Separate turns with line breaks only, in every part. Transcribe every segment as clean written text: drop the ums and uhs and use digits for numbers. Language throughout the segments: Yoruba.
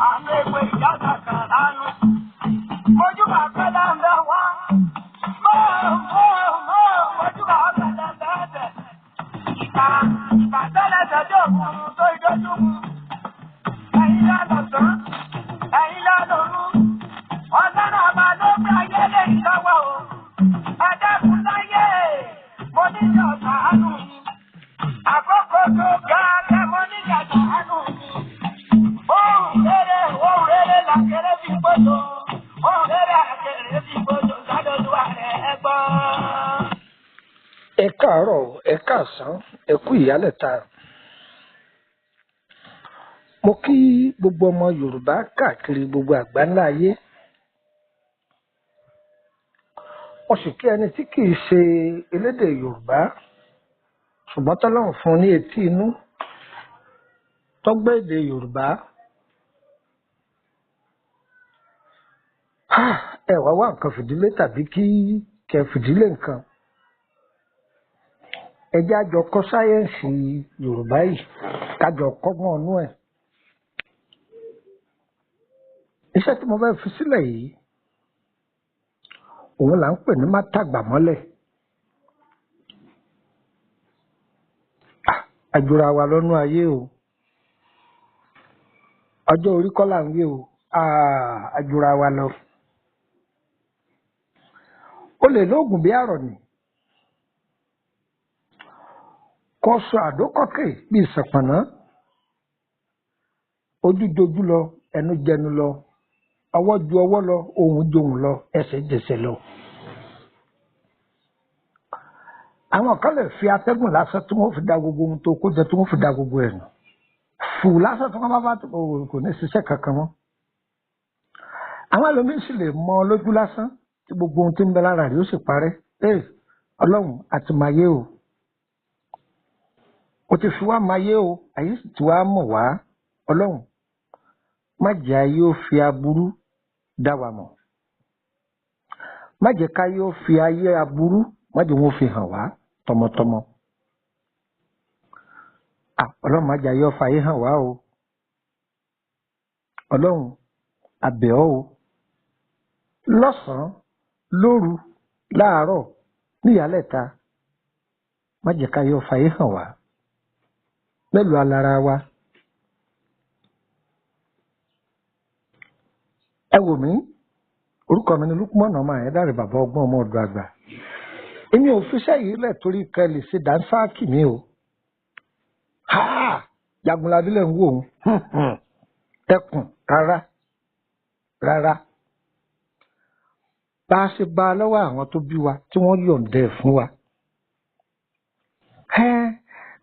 Àmẹ́gbẹ́ ìyáta kan lánú. Mojúbà kẹ́lá ń bẹ wá. Mọ́ mọ́ mọ́ mojúbà kẹ́lá ń bẹ tẹ̀. Ìgbà ìgbà tẹ́lẹ̀ tẹ́jọ́ òkun tó ìdójú mu. Ẹ̀yin lálọ́sàn, ẹ̀yin lálọ́rú. Ọ̀sán náà máa ló gbé ayé lè lọ́wọ́ o. Ẹ dẹ́kun láyé, mo ní ọ̀sán mi. Àkókò tó ga tẹ mo ní ọ̀sán mi. Ohun rere làkèrè fi gbọ́dọ̀. Ohun rere àkèrè fi gbọ́dọ̀ sádọ́dúnwà rẹ̀ ẹ gbọ́.
Ẹ káàárọ̀, ẹ káàsán, ẹ kú ìyálẹ̀ta. Mo kí gbogbo ọmọ Yorùbá káàkiri gbogbo àgbáńlá ayé. Mo sì kí ẹni tí kìí ṣe elédè Yorùbá ṣùgbọ́n tọ́lọ́run fún un ní etí inú tó gbọ́ èdè Yorùbá. Ẹ wá wá nǹkan fìdílé tàbí kí kẹ fìdílé nǹkan. Ẹ jẹ́ á jọ kọ́ sáyẹ́ǹsì Yorùbá yìí, ká jọ kọ́gbọ́n ọnú ẹ̀. Iṣẹ́ tí mo fẹ́ fi sílẹ̀ yìí, òun là ń pè ní mátàgbàmọ́lẹ̀. Àjùra wa lọ́nú ayé o. Ọjọ́ orí kọ́ là ń wí o. Àjùra wa lọ. O lè lóògùn bí àrọ̀ ni. Kó sọ àdókọ́kè bí ìsàpàná. Ojú jojú lọ, ẹnu jẹnu lọ, ọwọ́ ju ọwọ́ lọ, ohùn johùn lọ, ẹsẹ̀ jẹsẹ̀ lọ. Àwọn kan lè fi atẹ́gùn lásán tí wọ́n fi da gbogbo ohun tó kó jẹ tí wọ́n fi da gbogbo ẹ̀ nù. Fù lásán tí wọ́n bá bá kò ní ṣiṣẹ́ kankan mọ́. Àwọn ẹlòmíín sì lè mọ lójú lásán tí gbogbo ohun tí ń bẹ lára rẹ̀ ó sì parẹ́. Ee, Ọlọ́run àti màyé o. O ti fi wá màyé o, àyè sì ti wá mọ̀ wá. Ọlọ́run, má jẹ́ ayé ó fi aburú dá wa mọ̀. Má jẹ́ káyé ó fi ayé aburú, má jẹ́ wọn fi hàn wá tọmọtọmọ. Ọlọ́run má jẹ́ ayé ó fayé hàn wá o. Ọlọ́run, a bẹ̀ ọ́ o. Lọ́sàn-án, lóru, láàárọ̀, níyàlẹ́ta, má jẹ́ káyé ó fayé hàn wá. Mélòó alára wa? Ẹ wò mí, orúkọ mi ni Lukman ọmọ Àyẹ́dàrẹ́, bàbá ọgbọ́n ọmọ ọ̀dọ̀ àgbà. Èmi ò fiṣẹ́ yìí lẹ̀ torí kẹ́ lè ṣe dànsáàkì mi o. Ha! Jagunlabi lẹ̀ ń wò ó. Ẹkùn rárá rárá. Bá a ṣe bá a lọ́wọ́ àwọn tó bí wa tí wọ́n yọ̀ǹda ẹ̀ fún wa.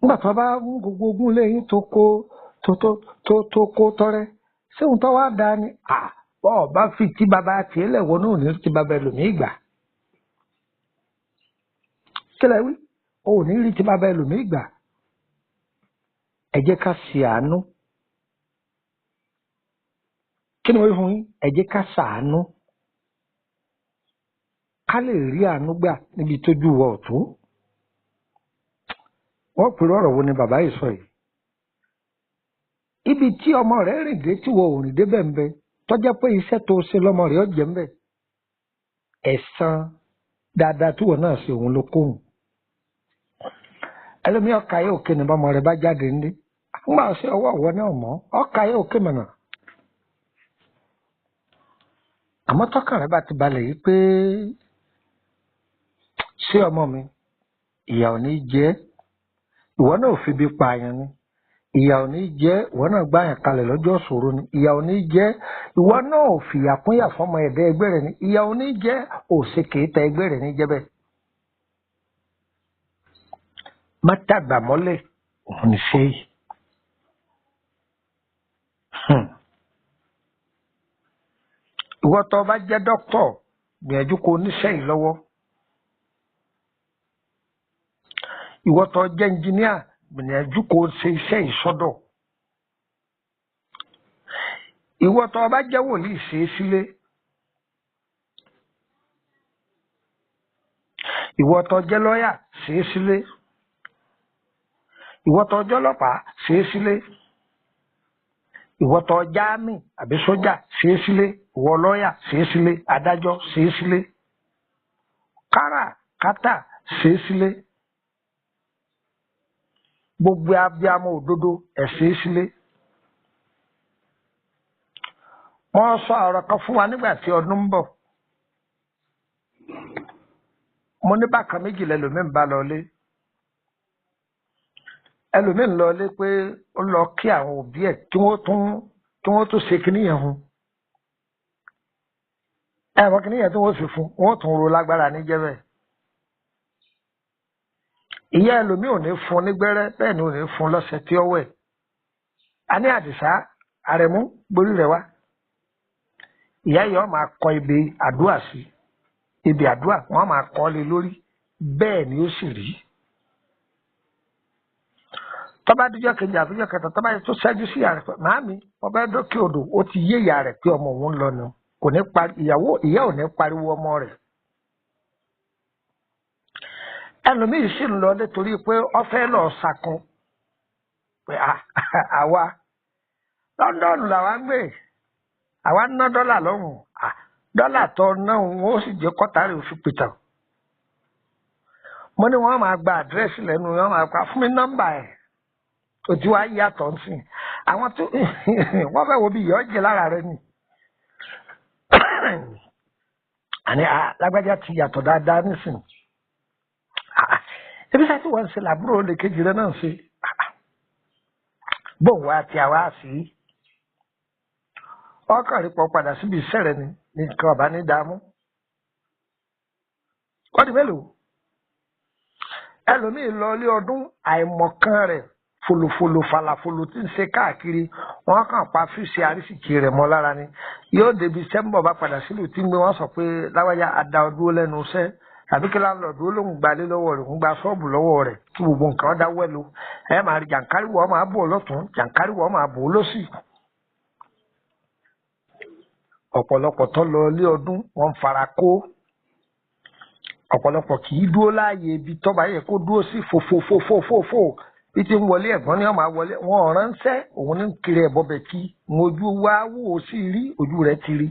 Nígbà tó bá mú gbogbo ogún lẹ́yìn tó kó tó kó tọrẹ, ṣé òun tó wá dáa ni? Bọ́ bá fi tí bàbá tiẹ̀ lẹ̀ wọ́n náà ní tí bàbá ẹlòmíì gbà. Kí lẹ wí? O ò ní rí tí bàbá ẹlòmíì gbà. Ẹ jẹ́ ká ṣe àánú. Kí ni mo wí fún yín? Ẹ jẹ́ ká ṣàánú. Ká lè rí àánú gbà níbi tójú wa ọ̀tún. Wọ́n pèrò ọ̀rọ̀ wo ni bàbá yìí sọ yìí? Ibi tí ọmọ rẹ̀ rìn dé tí wọ́n ò rìn dé bẹ́ẹ̀ ń bẹ. Tọ́jẹ́ pé iṣẹ́ tó ṣe lọ́mọ rẹ̀ ó jẹ́ ń bẹ̀. Ẹ̀san dáadáa tí wọ́n náà ṣe òun ló kóhùn. Ẹlòmíì ọkà yóò ké ní bọ́mọ rẹ̀ bá jáde nílé. Ńgbà ṣe ọwọ́ ọ̀wọ́ náà mọ́, ọkà yóò ké mọ̀nà. Àmọ́ tọ́kàn rẹ̀ bá ti balẹ̀ yìí pé ṣé ọmọ mi, ìyà ò ní jẹ ẹ́, ìwọ náà ò fi bí pààyàn ni. Ìyà ò ní jẹ, ìwọ náà gbàyàn kalẹ̀ lọ́jọ́ ìṣòro ni. Ìyà ò ní jẹ, ìwọ náà ò fìyà kúnyà fọmọ ẹ̀dá ẹgbẹ́ rẹ̀ ni. Ìyà ò ní jẹ, ò ṣe kèéta ẹgbẹ́ rẹ̀ ní jẹ́ bẹ́ẹ̀. Má dàgbà mọ́lẹ̀, òun ní ṣe yìí. Ìwọ tó bá jẹ́ dókítọ̀, gbìyànjú kó oníṣẹ́ yìí lọ́wọ́. Ìwọ tó jẹ́ ẹnjìníà, gbìyànjú kó ṣe iṣẹ́ ìsọdọ̀. Ìwọ tó bá jẹ́ wòlíì, ṣe é sílé. Ìwọ tó jẹ́ lọ́yà, ṣe é sílé. Ìwọ tó jẹ́ ọlọ́pàá, ṣe é sílé. Ìwọ tó jáàmì àbí sójà ṣe é sílé, ìwọ lọ́ọ̀yà ṣe é sílé, adájọ́ ṣe é sílé, káràkátà ṣe é sílé, gbogbo abiyamọ òdodo ẹ̀ ṣe é sílé. Wọ́n sọ ọ̀rọ̀ kan fún wa nígbà tí ọdún ń bọ̀. Mo ní bákan méjì lẹlòmíín bá lọlé. Ẹlòmíín lọlé pé ó lọ kí àwọn òbí ẹ̀ kí wọ́n tún ṣe kíní yẹn fún. Ẹ̀wọ̀n kíní yẹn tí wọ́n sì fún, wọ́n tún ro lágbára níjẹ́ bẹ́ẹ̀. Ìyá ẹlòmíín ò ní fún ní gbẹ́rẹ́, bẹ́ẹ̀ ni ò ní fún lọ́sẹ̀ tí ó wẹ̀. A ní Àdìsá, Àrẹ̀mú gborí rẹ̀ wá. Ìyá yìí ó máa kọ ibi àdúrà sí, ibi àdúrà wọn máa kọ́ lé lórí, bẹ́ẹ̀ ni ó sì rí. Tọ́ba díjọ́ kejì àbíjọ́ kẹta, tọ́ba yẹn tó ṣẹ́jú sí ìyá rẹ̀ pé màámi wọ́n bá dókè odò, ó ti yé ìyá rẹ̀ pé ọmọ òun ń lọ ni, kò ní parí ìyàwó, ìyá ò ní pariwo ọmọ rẹ̀. Ẹlòmíì sì ń lọ nítorí pé ó fẹ́ lọ sàkún pé àwa Lọ́ńdọ̀nù làwa ń gbé, àwa ń ná dọ́là lọ́hùn, dọ́là tó náà wọ́n ó sì jẹ́ kọ́tà rẹ̀ òfin pìtàn. Mo ní wọ́n máa gba àdírẹ́sì lẹ́nu, wọ́n máa pa fún mi nọ́mbà ẹ̀, òtí wàá yàtọ̀ ń sìn. Àwọn tó wọ́n fẹ́ wo bí ìyọ́ jẹ lára rẹ ni. Àní lágbájá ti yàtọ̀ dáadáa nísìn. Ebi sá tí wọ́n ń ṣe làbúrò olè kejì rẹ náà ń ṣe. Bóun wá ti àwa sí i. Ọkàn rí pọ̀ padà síbi iṣẹ́ rẹ ni nǹkan ọ̀bá ní dààmú. Wọ́n di mélòó? Ẹlòmíì lọ ilé ọdún àìmọ̀kan rẹ̀ fòlòfòlò fàlàfòlò tí ń ṣe káàkiri, wọ́n kàn pa fíṣe àrísìkì rẹ̀ mọ́ lára ni. Yóò débi iṣẹ́ ń bọ̀ bá padà sílùú tí ń gbé wọ́n sọ pé láwáyá ada ọdún lẹ́nu iṣẹ́ tàbí kí láńlọ́ọ̀dù ó lóun gbalé lọ́wọ́ rẹ̀, òun gba ṣọ́ọ̀bù lọ́wọ́ rẹ̀ kí gbogbo nǹkan dá wẹ́lo. Ẹ máa rí jàǹkáríwọ̀ máa bò lọ́tún, jàǹkáríwọ̀ máa bò lọ́sì. Ọ̀pọ̀lọpọ̀ tó lọ ilé ọdún wọ́n ń fara kó. Ọ̀pọ̀lọpọ̀ kì í dúró láàyè ibi tó bá yẹ kó dúró sí fòfòfòfòfò. Bí ti ń wọlé ẹ̀gbọ́n ni wọ́n máa wọlé, wọn ò ránṣẹ́, òun ní kiri ẹ̀bọ bẹ̀ kí ojú wa wò ó sì rí, ojú rẹ̀ ti rí.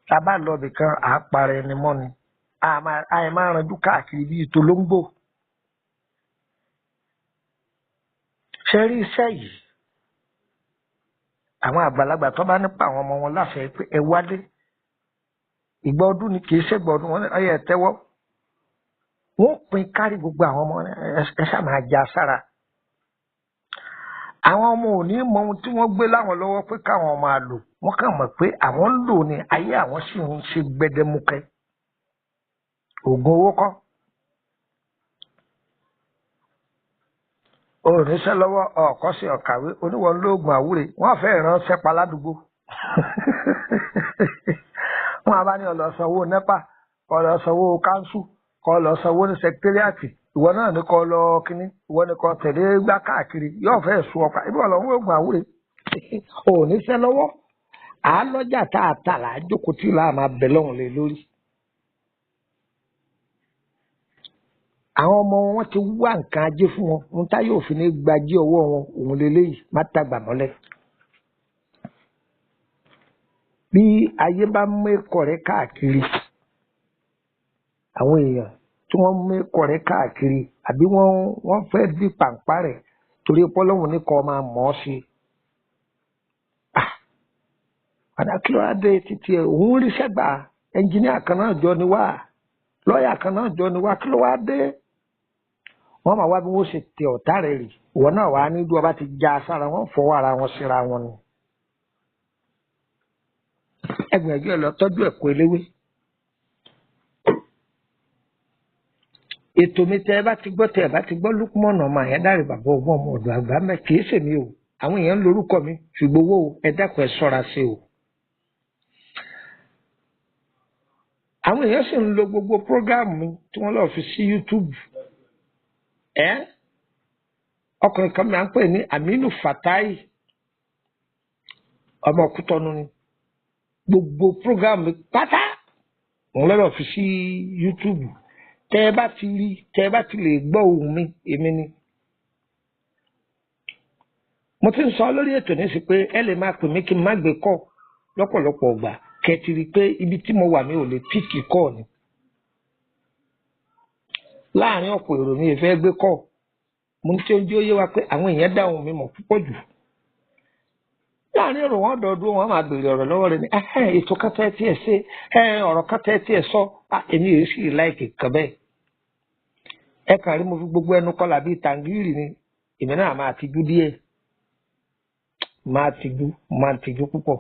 Tá a bá lọ ibìkan, à á para ẹni mọ́ ni. A máa ranjú káàkiri bíi tolóńgbò. Ṣé rí iṣẹ́ yìí? Àwọn àgbàlagbà tó bá nípa àwọn ọmọ wọn láṣẹ pé ẹ wálé. Ìgbà ọdún ni kì í ṣègbà ọdún, wọn ní ọyẹ ẹ tẹ́wọ́. Wọ́n pín kárí gbogbo àwọn ọmọ ẹ ṣáà máa já sára. Àwọn ọmọ ò ní mọ ohun tí wọ́n gbé láwọn lọ́wọ́ pé káwọn máa lò. Wọ́n kàn mọ̀ pé àwọn ń lò ní ayé àwọn sì ń ṣe gbẹdẹmukẹ. Ògùn owó kọ́. Òrìṣẹ́ lọ́wọ́ ọ̀kọ́ sí ọ̀kàwé oníwọ̀n lóògùn àwúre wọ́n fẹ́ ránṣẹ́ pa ládùúgbò. Wọ́n á bá ní ó lọ sanwó NEPA, kó lọ sanwó káńsù, kó lọ sanwó ní sẹkítẹ́rìàtì, ìwọ náà ní kó lọ kínní, ìwọ ní kó tẹ̀lé gbá káàkiri, yóò fẹ́ sùn ọ̀pá ibi ọ̀lọ́ oògùn àwúre. Òrìṣẹ́ lọ́wọ́ àálọ́jà tá a tà là á jókòó tí là á máa bẹ̀ lọ́hùn lé lórí. Àwọn ọmọ wọn ti wá nǹkan ajé fún wọn, ohun tá yóò fi ní gbajú ọwọ́ wọn òun leléyìí má tàgbà mọ́lẹ̀. Bí ayé bá mú ẹ̀kọ́ rẹ káàkiri, àwọn èèyàn tí wọ́n mú ẹ̀kọ́ rẹ káàkiri àbí wọ́n fẹ́ dí pàǹpá rẹ̀ torí pọ́lọ́hùn ní kọ́ máa mọ̀ ọ́ sí. Padà kí ló wá dé títí ẹ̀ òun ríṣẹ́ gbà, ẹnjìníà kan náà jọ ni wá, lọ́ọ̀yà kan náà jọ ni wá, kí ló wá dé? Wọ́n máa wá bí wọ́n ṣe tẹ ọ̀tá rẹ̀ rì, ìwọ náà wàá ní bí wọ́n bá ti já sára wọn fọwọ́ ara wọn síra wọn ni. Ẹ gbìyànjú ẹ lọ tọ́jú ẹ̀kọ́ eléwé. Ètò mi tẹ ẹ bá ti gbọ́ tẹ ẹ bá ti gbọ́ Lukman ọmọ Àyándárì bàbá ọgbọ́n ọmọ ọ̀dọ̀ àgbà mẹ́ kì í ṣèmi o. Àwọn èèyàn ń lorúkọ mi ṣùgbọ́n owó ẹ dákun ẹ ṣọ́ra sí o. Àwọn èèyàn sì ń lo gbogbo prógáàmù mi tí wọ́n lọ fi sí YouTube. Ẹ́ ọkùnrin kan máa ń pè ní Aminu Fatai, ọmọ Kútọ́nù ni. Gbogbo prógáàmù mi pátá òun lọ́dọ̀ fi sí YouTube. Tẹ́ ẹ bá ti rí, tẹ́ ẹ bá ti lè gbọ́ ohùn mi, èmi ni. Mo ti ń sọ lórí ètò ní sí pé ẹ lè máa pè mí kí n má gbé kọ́ lọ́pọ̀lọpọ̀ ọgbà kẹtìrì pé ibi tí mo wà mi ò lè píìkì kọ́ ni. Láàárín ọ̀pọ̀ èrò mi ìfẹ́ gbé kọ́. Mo ní tí oúnjẹ ó yé wa pé àwọn èèyàn dá ohùn mi mọ̀ púpọ̀ jù. Láàárín èrò wọn dọ̀ọ́dún wọn máa béèrè ọ̀rọ̀ lọ́wọ́ rẹ ní ètò kẹtẹ tí ẹ ṣe, ọ̀rọ̀ kẹtẹ tí ẹ sọ, èmi yìí sì láìkì kan bẹ́ẹ̀. Ẹ kàn rí mo fi gbogbo ẹnu kọlà bíi tàǹgìrì ni, èmi náà máa tijú díẹ̀. Máa tijú púpọ̀.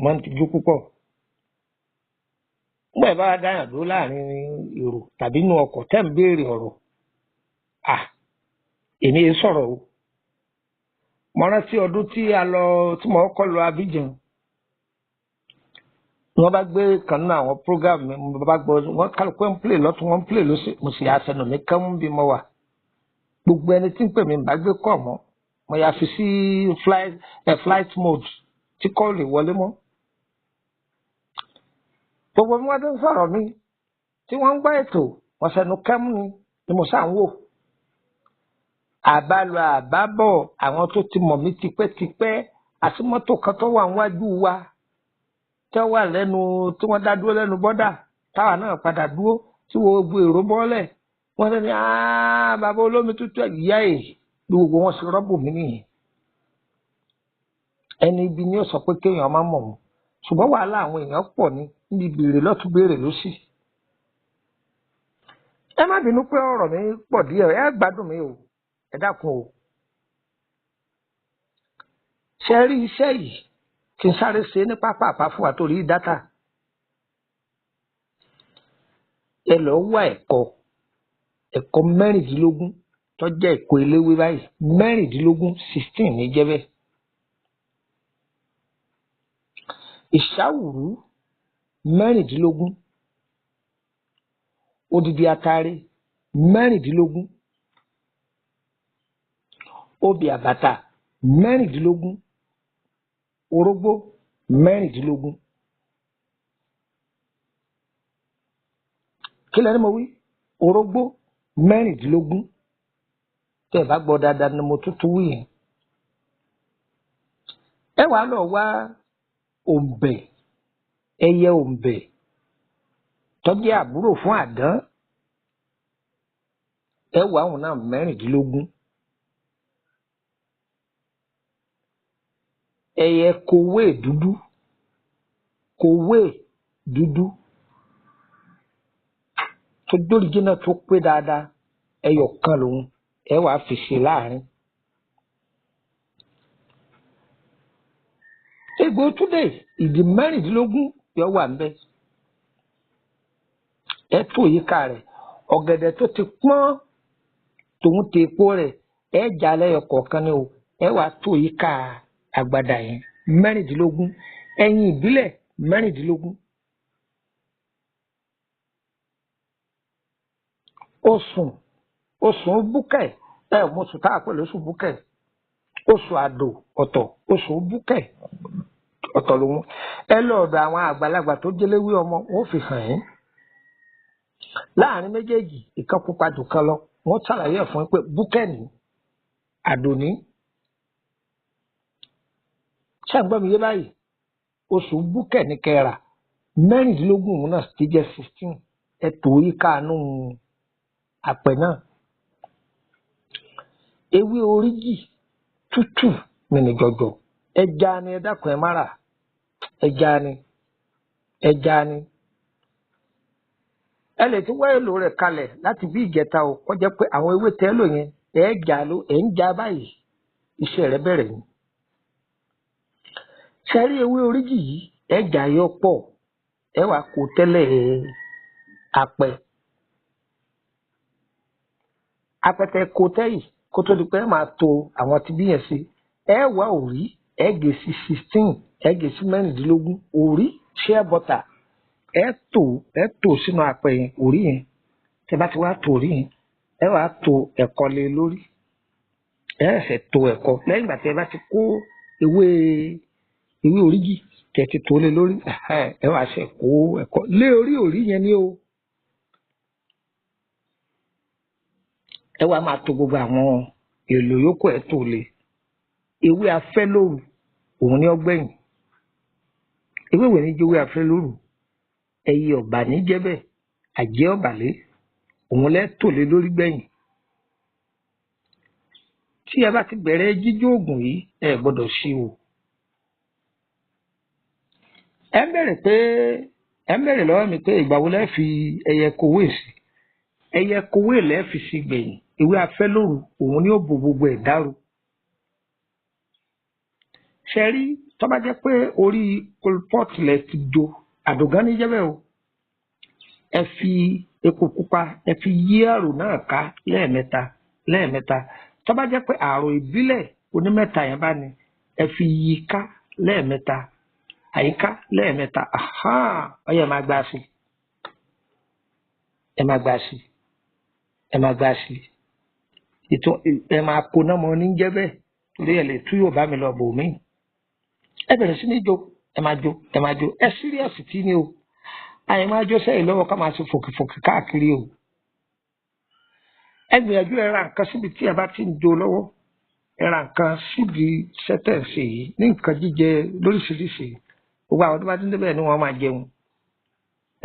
Máa tijú púpọ̀. Nígbà ẹ bá dáyàn dúró láàrin èrò tàbí inú ọkọ̀ tẹ́ ń béèrè ọ̀rọ̀, èmi yìí sọ̀rọ̀ o. Mo rántí ọdún tí a lọ tí mo kọ́ lọ Abidjan. Wọ́n bá gbé kan nínú àwọn program mi, mo bá gbọ́ wọ́n kálukú ń play lọ́tún, wọ́n ń play lọ́sì, mo sì yà sẹ́nu mi kán bí mo wà. Gbogbo ẹni tí ń pè mí bá gbé kọ̀ mọ́, mo yà fi sí flight mode tí kò lè wọlé mọ́. Gbogbo bí wọ́n ti ń sọ̀rọ̀ mi tí wọ́n ń gbọ́ ètò, wọ́n sẹ́nu kẹ́mú ni mo sá ń wò. Àbálọ àbábọ̀ àwọn tó ti mọ̀ mí tipẹ́tipẹ́ àti mọ́tò kan tó wà níwájú wa tí wọ́n wà lẹ́nu tí wọ́n dá dúró lẹ́nu bọ́dà táwa náà padà dúró tí gbogbo èrò bọ́lẹ̀ wọ́n sọ ní bàbá olómi tútù ìyá ẹ̀ bí gbogbo wọn ṣe rọ́bù mí nìyẹn. Ẹni ibi ni ó sọ pé kéèyàn má mọ̀ wọ́n, ṣùgbọ́n wàhálà àwọn èèyàn pọ̀ ní níbi béèrè lọ́tún béèrè lósì. Ẹ má bínú pé ọ̀rọ̀ mi pọ̀ díẹ̀, ẹ gbádùn mi o, ẹ dákun o. Ṣe rí iṣẹ́ yìí kí n sáré ṣe ní pápá fún wa torí dátà. Ẹ lọ wá ẹ̀kọ́ mẹ́rìndínlógún tó jẹ́ ẹ̀kọ́ eléwé báyìí, 16 16 ní jẹ́ bẹ́ẹ̀. Ìṣàwùrú 16, odidi atare 16, obì àbàtà 16, orógbó 16. Kí lẹ́ni mo wí? Orógbó 16. Tẹ́ ẹ bá gbọ́ dáadáa ni mo tútù wí yẹn. Ẹ wàá lọ wá òǹbẹ̀, ẹyẹ òǹbẹ̀ tó jẹ́ àbúrò fún àdán. Ẹ wàá òun náà 16. Ẹyẹ kowé dúdú, kowé dúdú tó dóríjìnà tó pé dáadáa, ẹyọ kan lòun ẹ wàá fi ṣe láàrin. Egbò túnde ìdí 16 yọ wà ń bẹ. Ẹ tó yíká rẹ̀, ọ̀gẹ̀dẹ̀ tó ti pọ́n tòun ti epo rẹ̀ ẹ jà lẹ́yọ kọ̀ọ̀kan ni o, ẹ wàá tó yíká àgbàdà yẹn 16, ẹyin ìbílẹ̀ 16. Osùn búkẹ̀, ẹ mo sùn tá a pè lóṣù búkẹ̀, oṣù àdò ọ̀tọ̀, oṣù búkẹ̀ ọ̀tọ̀ lòun. Ẹ lọ ọ̀dọ̀ àwọn àgbàlagbà tó jẹ́léwé ọmọ, wọ́n fi hàn yín. Láàrin méjèèjì ìkan pupa jù kan lọ, wọ́n ṣàlàyé ẹ̀ fún yín pé búkẹ̀ ní, àdò ní. Ṣé ẹ̀ ń gbọ́ mi yé báyìí? Oṣù búkẹ̀ ní kẹrà 16 òun náà ti jẹ́ 16. Ẹ tò yíká inú àpẹ náà. Ewé oríjì tútù mìnìjọ̀jọ̀, ẹja ni, ẹ dákun ẹ má rà, ẹja ni, ẹja ni. Ẹ lè ti wá èlò rẹ̀ kalẹ̀ láti bí ìjẹta o, kó jẹ́ pé àwọn ewé tẹ́ lò yẹn ẹ jà ló ẹ ń já báyìí, iṣẹ́ rẹ̀ bẹ̀rẹ̀ ni. Ṣe rí ewé oríjì yìí, ẹ jà yọ pọ̀, ẹ wàá kó tẹ́lẹ̀ apẹ. Apẹtẹ kó tẹ́yì kó tó di pé ẹ máa to àwọn tí bí yẹn sí. Ẹ wá òrí, ẹ gé sí 16, ẹ gé sí 16, òrí shea butter ẹ tò sínú apẹ yẹn, òrí yẹn. Tẹ́ bá ti wá tò òrí yẹn, ẹ wàá to ẹ̀kọ lé lórí. Ẹ ṣẹ̀ to ẹ̀kọ lẹ́yìn ìgbà tí ẹ bá ti kó ewé oríjì tẹ́ ti tò lé lórí, ẹ wàá ṣẹ̀ kó ẹ̀kọ lé orí òrí yẹn ni o. Ẹ wàá máa to gbogbo àwọn Èlò yòókù ẹ̀ tó le. Ewé afẹ́ lóru òun ní ọgbẹ́yìn. Ewé ìwé ní jẹ́ ewé afẹ́ lóru. Ẹyẹ ọ̀bà ní jẹ́ bẹ́ẹ̀, àjẹ́ ọ̀bàlé òun lẹ́ tò lé lórí gbẹ̀yìn. Tí ẹ bá ti bẹ̀rẹ̀ jíjó oògùn yìí, ẹ gbọ́dọ̀ ṣí o. Ẹ ń bẹ̀rẹ̀ pé ẹ ń bẹ̀rẹ̀ lọ́wọ́ mi pé ìgbà wo lẹ́ fi ẹyẹ kowé sí? Ẹyẹ kowé lẹ́ fi sí gbẹ̀yìn. Ewé afẹ́ lóru òun ni ó bo gbogbo ẹ̀ dàrú. Ṣe rí tó bá jẹ́ pé orí kolpọ́ọ̀tì lẹ ti jo àdògán ní jẹ́bẹ̀ o. Ẹ fi epo pupa ẹ fi yí àrò náà ká lẹ́ẹ̀mẹ́ta lẹ́ẹ̀mẹ́ta. Tó bá jẹ́ pé àrò ìbílẹ̀ onímẹ́ta yẹn bá ní, ẹ fi yí ká lẹ́ẹ̀mẹ́ta, àyíká lẹ́ẹ̀mẹ́ta. Ọyẹ máa gbá sí, ẹ máa gbá sí, ẹ máa gbá sí. Ètò ẹ máa kóná mọ ní jẹ́ bẹ́ẹ̀ torí ẹ lè tú yóò bá mi lọ bò mí. Ẹ bẹ̀rẹ̀ sí ní jó, ẹ máa jó, ẹ máa jó. Ẹ síríọ̀sì tí ni o. Àyè máa jó sẹ́yìn lọ́wọ́ ká máa ṣe fòkìfòkì káàkiri o. Ẹ gbìyànjú ẹ ra nǹkan síbi tí ẹ bá ti ń jó lọ́wọ́. Ẹ ra nǹkan síbi sẹ́tẹ̀ǹsì yìí ní nǹkan jíjẹ lóríṣiríṣi. Gbogbo àwọn tó bá ti ń débẹ̀ ni wọ́n máa jẹun.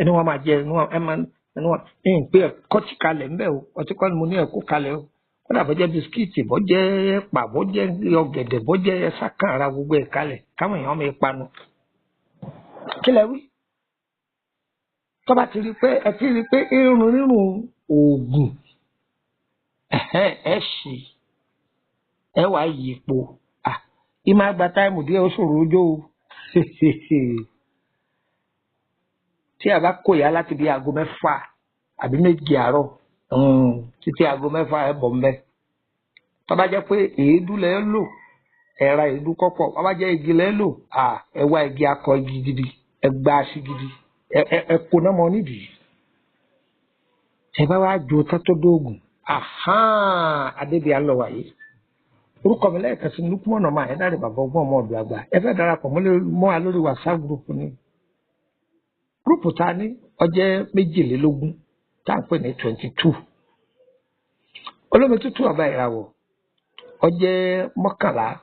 Ẹni wọ́n máa jẹ ẹni wọ́n ẹ máa ẹni wọ́n ní pé ẹ̀kọ́ ti kalẹ̀ ńbẹ̀ o. Ọtí kọ́ ni mo ní ẹ̀kọ́ kalẹ̀ o. Kódà bó jẹ́ bisikíìtì, bó jẹ́ ẹ̀pà, bó jẹ́ ọ̀gẹ̀dẹ̀, bó jẹ́ ẹ̀sà kan ara gbogbo ẹ̀ kalẹ̀ káwọn èèyàn máa panu. Kí lẹ wí? Tó bá ti rí pé ẹ ti rí pé irun rírun oògùn ẹ ṣì ẹ wàá yí ipò. Ìmọ̀ àgbà táìmù díẹ̀ ó ṣòro ojó o. Tí a bá kó ìyá láti bí aago 6 àbí 7 àárọ̀ títí aago 6 ẹ bọ̀ mbẹ́. Tó bá jẹ́ pé èédú lẹ lò, ẹ ra èédú kọ́pọ̀. Tó bá jẹ́ igi lẹ lò, ẹ wá igi akọ igi gidi, ẹ gba aṣí gidi, ẹ kóná mọ́ nídìí. Ẹ bá wá jó tátó dóògùn, Adébíyá lọ wáyé. Orúkọ mi lẹ́ẹ̀kan sí Lukman ọmọ Àyẹ́dàrè bàbá ọgbọ́n ọmọ ọ̀dọ̀ àgbà. Ẹ fẹ́ darapọ̀ mọ́ wa lórí WhatsApp group ni. Gúrùpù ta ní ó jẹ́ 22 tá à ń pè ní 22. Olómi tútù ọba ìràwọ̀ ó jẹ́ 11.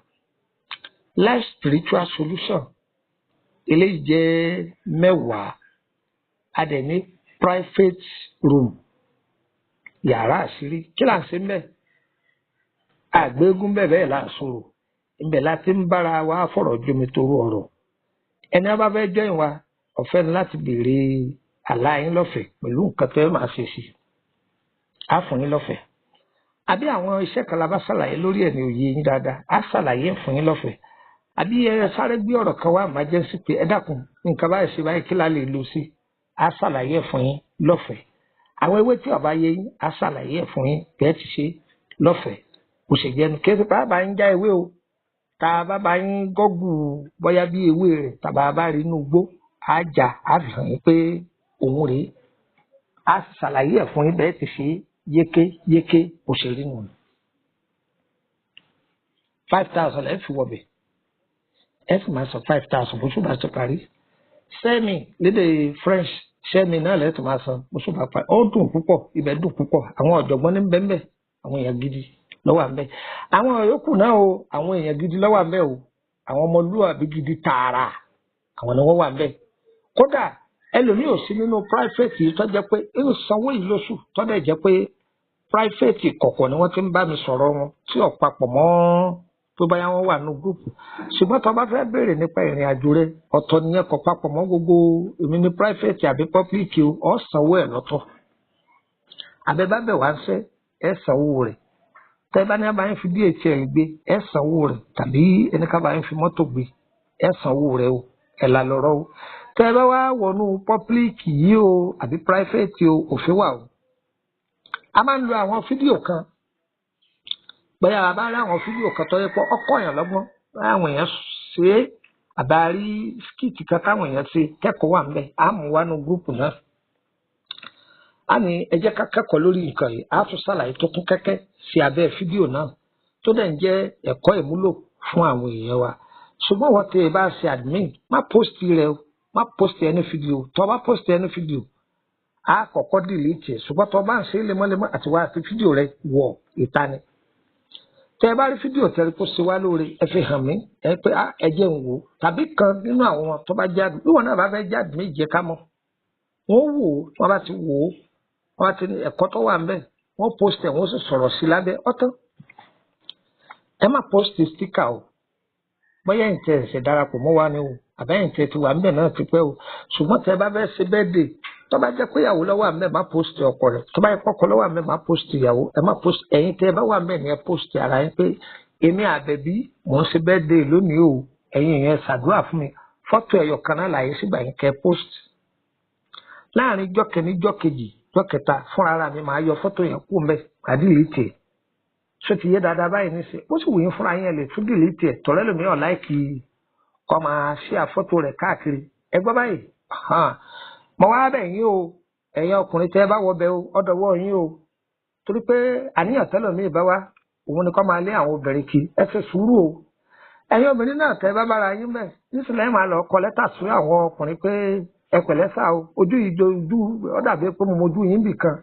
Life spiritual solution eléyìí jẹ́ 10. A dẹ̀ ní private room, yàrá àṣírí. Kí là ń ṣe mbẹ́? Àgbégún bẹ́ẹ̀ bẹ́ẹ̀ là ń sọ̀rọ̀. Ibẹ̀ la ti ń bára wa fọ̀rọ̀ jomi toro ọ̀rọ̀. Ẹni a bá fẹ́ join wa, ọ̀fẹ́ ni láti béèrè àlá yín lọ́fẹ̀ẹ́ pẹ̀lú nǹkan tẹ́ máa ṣe sí. Á fún yín lọ́fẹ̀ẹ́. Àbí àwọn iṣẹ́ kan la bá ṣàlàyé lórí ẹ̀ ní òye yín dáadáa. Á ṣàlàyé fún yín lọ́fẹ̀ẹ́. Àbí ẹ sáré gbé ọ̀rọ̀ kan wá emergency pé ẹ dákun nǹkan báyìí ṣe báyìí kí la lè lò sí. Á ṣàlàyé fún yín lọ́fẹ̀ẹ́. Àwọn ewé tí ó bá yé yín, á ṣàlàyé fún yín bẹ́ẹ̀ ti ṣe lọ́fẹ̀ẹ́. Kò sì jẹnu kí ẹ bá ń já ewé o. Tá a bá bá ń gọ́gù bóyá bí ewé rẹ̀ tàbá bá rí inú igbó, á jà á fi hàn yín pé òun rèé. Á ṣàlàyé ẹ̀ fún yín bẹ́ẹ̀ ti ṣe yékéyéké bó ṣe rí nù. 5,000 ẹ fi wọbẹ̀. Ẹ fi máa sọ 5,000 bó ṣùgbọ́n àti parí. Sẹ́mi lédè French, sẹ́mi náà lẹ́tọ̀ máa san bó ṣùgbọ́n parí. Ó dùn púpọ̀, ibẹ̀ dùn púpọ̀. Àwọn ọ̀jọ̀gbọ́n ní bẹ́ẹ̀, àwọn èèyàn gidi ló wà ńbẹ̀. Àwọn yòókù náà o, àwọn èèyàn gidi ló wà ńbẹ̀ o. Àwọn ọmọlúwàbí gidi tààrà, àwọn ni wọ́n wà ńbẹ̀. Kódà ẹlòmíì ò sí nínú private yìí tó jẹ́ pé ń sanwó yìí lóṣù tó dẹ̀ jẹ́ pé private kọ̀kọ̀ ni wọ́n ti ń bá mi sọ̀rọ̀ wọn tí ò papọ̀ mọ́ tó báyà wọ́n wà nínú gúrùpù. Ṣùgbọ́n tó bá fẹ́ béèrè nípa ìrìn àjò rẹ, ọ̀tọ̀ nìyẹn, kò papọ̀ mọ́ gbogbo èmi ní private àbí public o, ọ̀ sanwó ẹ̀ lọ́tọ̀. Àbẹ̀bábẹ̀ wá ń fẹ́ ẹ̀ sanwó rẹ̀. Tẹ́ bá ní abáyé fi DHL gbé, ẹ̀ sanwó rẹ̀, tàbí ẹni ká bá yín fi mọ́tò gbé, ẹ̀ sanwó rẹ̀ o, ẹ̀ là lọ́rọ́ o. Tẹ́ bá wá wọnú public yìí o àbí private o, òfin wà o. A máa ń lo àwọn fídíò kan. Bóyá a bá rí àwọn fídíò kan tó yẹ pé ọkọ̀ èèyàn lọ́gbọ́n, bóyá àwọn èèyàn ṣe é, àbá rí skit kan táwọn èèyàn ṣe kẹ́kọ̀ọ́ wà ńbẹ̀, á mú wá nú gúrùpù náà. A ní ẹ jẹ́ ká kẹ́kọ̀ọ́ lórí nǹkan yìí, á tún ṣàlàyé tó kún kẹ́kẹ́ sí abẹ́ fídíò náà tó dẹ̀ ń jẹ́ ẹ̀kọ́ ìmúlò fún àwọn èèyàn wa. Ṣùgbọ́n wọ́n tẹ bá ṣe admin, má post rẹ o, má post ẹni fídíò. Tó bá post ẹni fídíò, á kọ́kọ́ delete ẹ̀. Ṣùgbọ́n tó bá ń ṣe lemọ́lemọ́ àti wá àti fídíò rẹ wọ̀ ìta ni. Tẹ́ ẹ bá rí fídíò tẹ́lẹ̀ kó ṣe wá lóore, ẹ fi hàn mí, ẹ pé ẹ jẹ́ ń wò ó, tàbí kan nínú àwọn tó bá jáde, bí wọn náà bá fẹ́ jáde méje ká mọ̀. Wọ́n wò ó, wọ́n bá ti wò ó, wọ́n bá ti ní ẹ̀kọ́ tó wà ńbẹ̀, wọ́n post ẹ̀, wọ́n sì sọ̀rọ̀ sí lábẹ́ ọ̀tán. Ẹ má post sticker o, bóyá ẹ̀yin tẹ́ ẹ̀ṣẹ̀ darapọ̀ mọ́ wa ni o, àbẹ́yìn tẹ́ ti wà ńbẹ̀ náà ti pẹ́ o. Ṣùgbọ́n tẹ́ bá fẹ́ ṣe birthday, tó bá jẹ́ pé ìyàwó ló wà ńbẹ̀, má post ọkọ rẹ̀. Tó bá yẹ kọ́kọ́ ló wà ńbẹ̀, má post ìyàwó. Ẹ má post ẹ̀yin tẹ́ bá wà ńbẹ̀ ni ẹ post ara yín pé èmi Àbẹ̀bí mò ń ṣe birthday lónìí o, ẹ̀yin yẹn ṣàdúrà fún mi. Fọ́tò ẹ̀yọ̀ kan náà láyé sígbà yín kẹ́ post. Láàrin ijọ́ kìíní, ijọ́ kejì, ijọ́ kẹta, fúnra ara mi máa yọ fọ́tò yẹn kú ńbẹ̀, màá delete ẹ̀. Ṣé ti yé dáadáa báyìí nísìnyí? Ó sì wù yín fúnra yín, ẹ lè tún delete ẹ̀. Tọ̀rẹ́ lómi ọ̀ láìkì kọ́ máa share fọ́tò rẹ̀ káàkiri. Ẹ gbọ́ báyìí. Mo wá bẹ̀ yín o, ẹ̀yin ọkùnrin tẹ́ ẹ bá wọbẹ̀ o, ọ̀dọ̀wọ́ yín o. Torí pé àníyàn tẹ́lòmíì bá wá, òun ni kọ́ máa lé àwọn obìnrin kí. Ẹ ṣe sùúrù o. Ẹ̀yin obìnrin náà tẹ́ ẹ bá bára yín bẹ̀, nísìnyí ẹ máa lọ kọ lẹ́tà sí àwọn ọkùnrin pé ẹ pẹ̀lẹ́ sá o, ojú yìí jojú, ó dàbí pé mo mojú yín bì kan.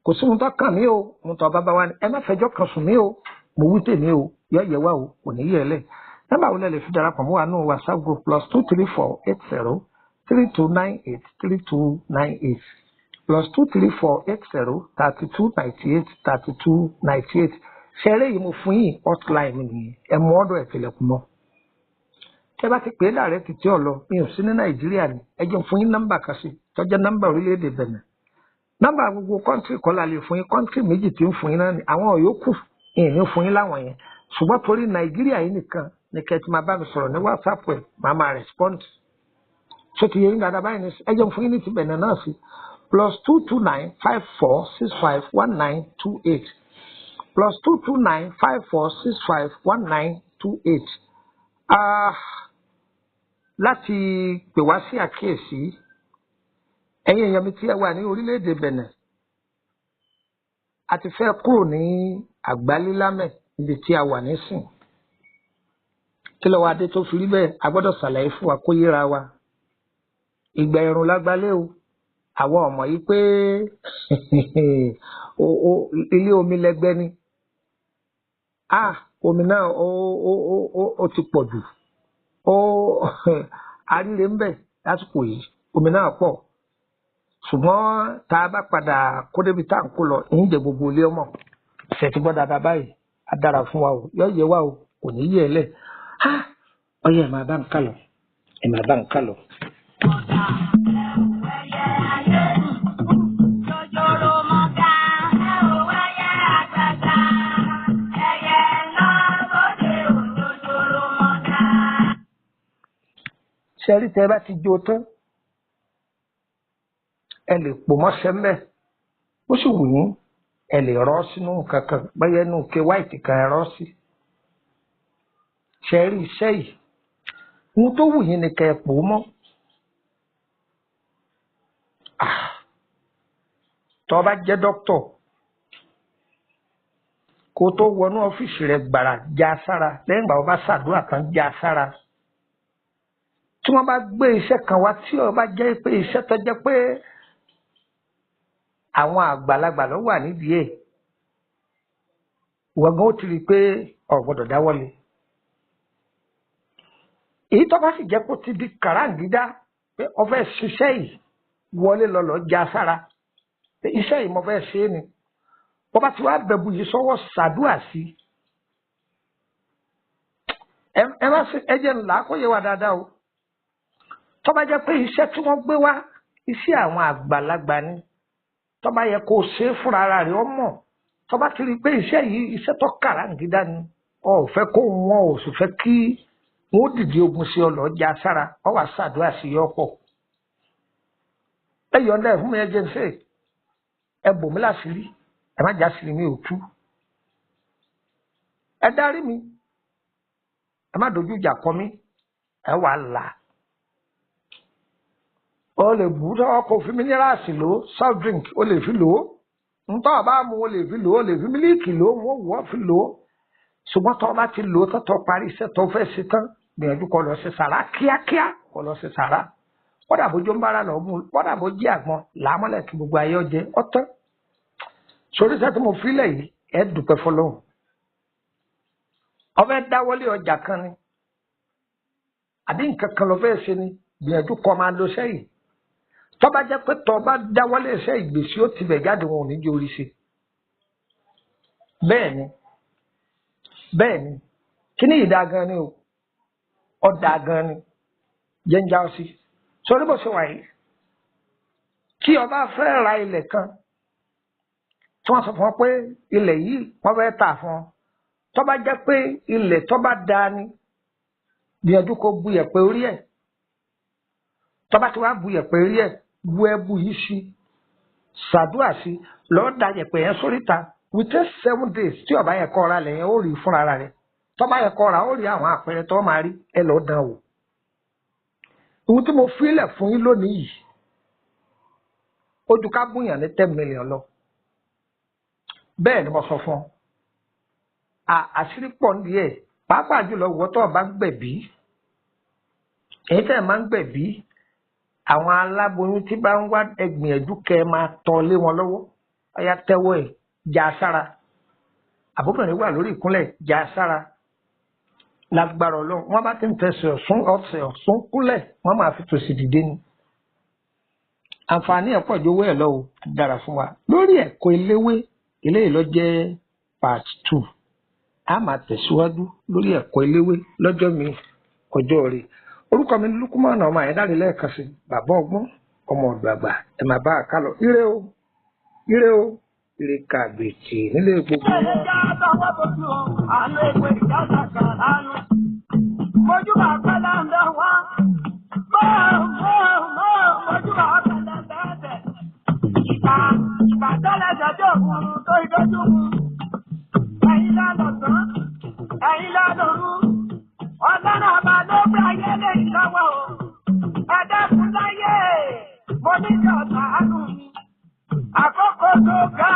Kò sí ohun tó kàn mí o, ohun tó bá bá wá ni. Ẹ má fẹjọ́ kan sùn mí o, mo wí tèmi o, yọ yẹ wá o, kò ní yẹ lẹ̀. Nọ́mbà wo lẹ lè fi darapọ̀ mọ́ wa nù WhatsApp group? +234 80 3298 3298, +234 80 3298 3298. Ṣeré yìí mo fún yín, hotline mi nìyẹn, ẹ mú ọ̀dọ̀ ẹ̀ tilẹ̀kùn mọ́. Tẹ́ bá ti pè é dàrẹ́ títí ọ̀lọ́, mi ò sí ní Nàìjíríà ni, ẹ jẹ́ fún yín nọ́mbà kan sí tó jẹ́ nọ́mbà orílẹ̀-èdè Benin. Nọ́mbà gbogbo country kọ́ la lè fún yín, country méjì tí ń fún yín náà ni, àwọn yòókù ìyẹn ní fún yín láwọn yẹn. Ṣùgbọ́n torí Nàìjíríà yìí nìkan ni kẹ́ ẹ ti máa bá mi sọ̀rọ̀ ní WhatsApp ẹ̀, màá máa respond. Ṣé ti yẹ yín dáadáa báyìí ní? Ẹ jẹ́ fún yín ní ti Benin náà sí, +229 54 65 1928, +229 54 65 1928. Láti pè wá sí àkíyèsí, ẹ̀yin èèyàn mi tí ẹ wà ní orílẹ̀-èdè Benin, a ti fẹ́ kúrò ní Àgbálélámẹ̀ níbi tí a wà nísìn. Kí ló wá dé tó fi rí bẹ́ẹ̀? A gbọ́dọ̀ ṣàlàyé fún wa kó yéra wa. Ìgbà ẹ̀rùn lágbálẹ̀ o, àwọn ọmọ yìí pé ilé omi lẹgbẹ́ ni. Omi náà ó ti pọ̀ jù. Ó àríre ń bẹ lásìkò yìí, omi náà pọ̀. Ṣùgbọ́n tá a bá padà kó débi tá à ń kó lọ, ń jẹ gbogbo ilé ọmọ. Ṣé ti gbọ́ dáadáa báyìí? Á dára fún wa o, yọ yẹ wa o, kò ní yẹ ẹ lẹ̀. Ọyẹ ẹ̀ máa bá ń kà lọ, ẹ̀ máa bá ń kà lọ. Ṣẹ́rí tẹ́ bá ti jó tán, ẹ lè pò mọ́ṣẹ́ mbẹ́, ó sì wù yín, ẹ lè rọ́ sínú nǹkan kan, bóyá inú ike white kan ẹ rọ́ sí. Ṣẹ́rí iṣẹ́ yìí, ohun tó wù yín ni kẹ́ ẹ pò ó mọ́. Tó bá jẹ́ dókítọ̀, kó tó wọnú ọ́fíìsì rẹ̀ gbàrà já sára, lẹ́yìn ìgbà wọ́n bá ṣàdúrà tán já sára. Tí wọ́n bá gbé iṣẹ́ kan wá, tí ó bá jẹ́ pé iṣẹ́ tó jẹ́ pé àwọn àgbàlagbà ló wà nídìí ẹ̀, ìwọ gan ó ti rí i pé o gbọ́dọ̀ dáwọ́lé. Èyí tó bá sì jẹ́ kó ti di kàráǹgídá pé o fẹ́ ṣiṣẹ́ yìí, wọlé lọ́lọ́ já sára pé iṣẹ́ yìí mo fẹ́ ṣe é ni. Bó bá ti wá bẹ̀bù yìí sọ́wọ́ ṣàdúrà sí i. Ẹ má ṣe, ẹ jẹ́ ńlá kó yé wa dáadáa o. Tó bá jẹ́ pé iṣẹ́ tí wọ́n gbé wá, iṣẹ́ àwọn àgbàlagbà ni, tó bá yẹ kó o ṣe é fúnra ara rẹ̀ ọmọ, tó bá ti rí i pé iṣẹ́ yìí iṣẹ́ tó kàráǹgídá ni, o ò fẹ́ kó wọn ò sì fẹ́ kí wọn ó dìde ogun sí ọ lọ́ọ́ já sára, ọ wà ṣàdúrà sí yọ pọ̀. Ẹ yọ̀ǹda ẹ̀ fún mi, ẹ jẹ́ ń ṣe, ẹ bò mí láṣìírí, ẹ má já sírí mi ò tú. Ẹ dárí mi, ẹ má dojú ìjà kọ mí, ẹ wà là. O lè bù ú kó fi mínírààsì lò ó, soft drink o lè fi lò ó, ntọ́ ọba mu o lè fi lò ó, o lè fi mílíìkì lò ó, wọ́n wọ́ fi lò ó. Ṣùgbọ́n tọ́ ọba ti lò ó tán, tó parí iṣẹ́ tó fẹ́ ṣe tán, gbìyànjú kó lọ ṣe sàrà kíákíá, kó lọ ṣe sàrà. Kódà bó jó ń bára lọ mú, kódà bó jí àgbọn làámọ́lẹ̀ kí gbogbo ayé ọjẹ́ ọtán. Sórí iṣẹ́ tí mo fi lẹ̀ yìí, ẹ dúpẹ́ fọlọ́hún. Ó fẹ́ dáwọ́lé ọjà kan ni, àbí nǹkan kan ló fẹ́ ṣe ni, gbìyànjú kó máa lo iṣẹ́ yìí. Tó bá jẹ́ pé tó bá dáwọ́lé iṣẹ́ ìgbésí ó tibẹ̀ jáde, wọn ò ní jẹ́ orí ṣe. Bẹ́ẹ̀ ni, bẹ́ẹ̀ ni, kíní yìí dáa gan ni o, ó dáa gan ni, jẹ́ ń já ọ sí. Sórí bó ṣe wà yìí, tí o bá fẹ́ ra ilẹ̀ kan, tí wọ́n sọ fún ọ pé ilẹ̀ yìí wọ́n fẹ́ tà fún ọ, tó bá jẹ́ pé ilẹ̀ tó bá dáa ni, gbìyànjú kó bu yẹ̀pẹ̀ orí ẹ̀. Tó bá ti wá bu yẹ̀pẹ̀ orí ẹ̀, bu ẹbu yìí sí, ṣàdúrà sí, lọ́ọ́ da yẹ̀pẹ̀ yẹn sóríta. Within 7 days, tí ó bá yẹ kó ra lẹ̀ yẹn, ó rí fúnra rẹ̀. Tó bá yẹ kó ra, ó rí àwọn àpẹẹrẹ tó máa rí. Ẹ lọ́ọ́ dán wò. Ohun tí mo fílẹ̀ fún yín lónìí yìí, ó ju ká bùyàn ní 10 million lọ. Bẹ́ẹ̀ ni mo sọ fún ọ. Àṣírí pọ̀ nídìí ẹ̀, pàápàá jùlọ ìwọ tó o bá ń gbẹ̀bí. Èyí tẹ́ ẹ̀ máa ń gbẹ̀bí, àwọn aláboyún tí bá ń wá, ẹ gbìyànjú kẹ́ ẹ máa tọ́ lé wọn lọ́wọ́. Ọ̀yá, tẹ́wọ́ ẹ̀ já sára. Àbóbìnrin wà lórí ìkúnlẹ̀, já sára. Lágbára Ọlọ́run, wọ́n bá ti ń fẹsẹ̀ ọ̀sún ọ̀sẹ̀ ọ̀sún kúnlẹ̀, wọ́n máa fi tòsì dìde ni. Àǹfààní ẹ̀ pọ̀ ju owó ẹ̀ lọ o, dára fún wa. Lórí ẹ̀kọ́ eléwé, eléyìí ló jẹ́ part 2. A máa tẹ̀síwájú lórí ẹ̀kọ́ eléwé lọ́jọ́ mi, ọjọ́ rẹ̀. Orúkọ mi ní Lukumanu ọmọ Àyẹ́dáre, lẹ́ẹ̀kan sí, bàbá ọgbọ́n, ọmọ ọ̀dọ̀ àgbà. Ẹ máa bá a kálọ. Ire o, ire o, ire kàbìtì nílé gbogbo wa.
Ẹja tọwọ́ bójú o, àánú ìwé ìjáta kan lánú. Mojúbà pẹ́lá ń bẹ wá. Mọ́ mọ́ mọ́ mojúbà pẹ́lá ń bẹ bẹ̀. Ìgbà ìgbà tẹ́lẹ̀ jọjọ́ òun tó ìdójú mu. Ẹ̀yin lálọ́sàn, ẹ̀yin lálọ́rú. Ọlọ́run ọba ló gbé ayé lè lọ́wọ́ o. Ẹ dẹ́kun láyé, mo ní kí ọ̀sán àánú mi. Àkókò tó ga.